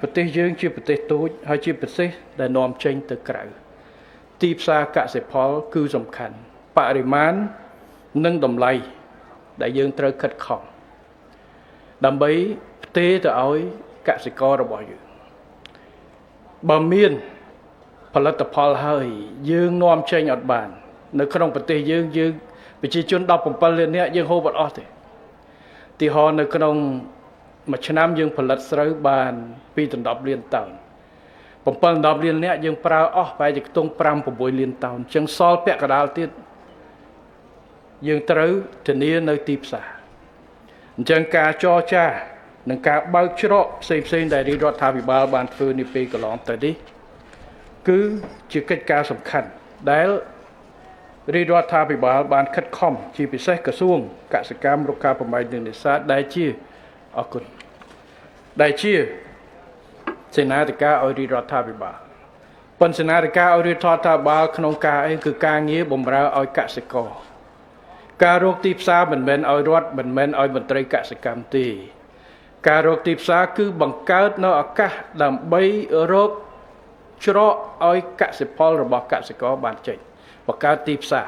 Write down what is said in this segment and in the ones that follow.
ប្រទេសយើងជាប្រទេសតូចហើយជាប្រទេសដែលនាំចេញទៅក្រៅទីផ្សារកសិផលគឺសំខាន់បរិមាណនិងតម្លៃដែលយើងត្រូវខិតខំដើម្បីផ្ទេរទៅឲ្យកសិកររបស់យើងបើមានផលិតផលហើយយើងនាំចេញអត់បាននៅក្នុងប្រទេសយើងយើងប្រជាជន17លាននាក់យើងហូបអត់អស់ទេទីហោនៅក្នុងមួយឆ្នាំយើងផលិតស្រូវបាន2.10លានតោន7.10លាននាក់យើងប្រើអស់ប្រហែលជាខ្ទង់5 6លានតោនអញ្ចឹងសល់ពាក់កណ្ដាលទៀតយើងត្រូវធានានៅទីផ្សារអញ្ចឹងការចរចានិងការបើកច្រកផ្សេងផ្សេងដែលរាជរដ្ឋាភិបាលបានធ្វើនាពេលកន្លងទៅនេះគឺជាកិច្ចការសំខាន់ដែលរាជរដ្ឋាភិបាលបានខិតខំជាពិសេសក្រសួងកសិកម្មរុក្ខាប្រមាញ់និងនេសាទដែលជាអរគុណដែលជាសេនាធិការឲ្យរាជរដ្ឋាភិបាលប៉ុន្តែសេនាធិការឲ្យរាជរដ្ឋាភិបាលក្នុងការអីគឺការងារបម្រើឲ្យកសិករការរកទីផ្សារមិនមែនឲ្យរដ្ឋមិនមែនឲ្យមន្ត្រីកសិកម្មទេការរកទីផ្សារគឺបង្កើតនៅឱកាសដើម្បីរកច្រកឲ្យកសិផលរបស់កសិករបានចេញបង្កើតទីផ្សារ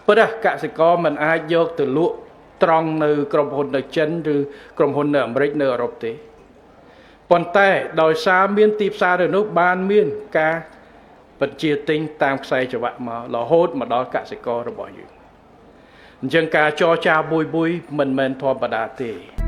ព្រោះកសិករមិនអាចយកទៅលក់ត្រង់នៅក្រុមហ៊ុននៅចិនឬក្រុមហ៊ុននៅអាមេរិកនៅអឺរ៉ុបទេប៉ុន្តែដោយសារមានទីផ្សារនៅនោះបានមានការបញ្ជាទិញតាមខ្សែច្រវាក់មករហូតមកដល់កសិកររបស់យើងអញ្ចឹងការចរចាមួយៗមិនមែនធម្មតាទេ។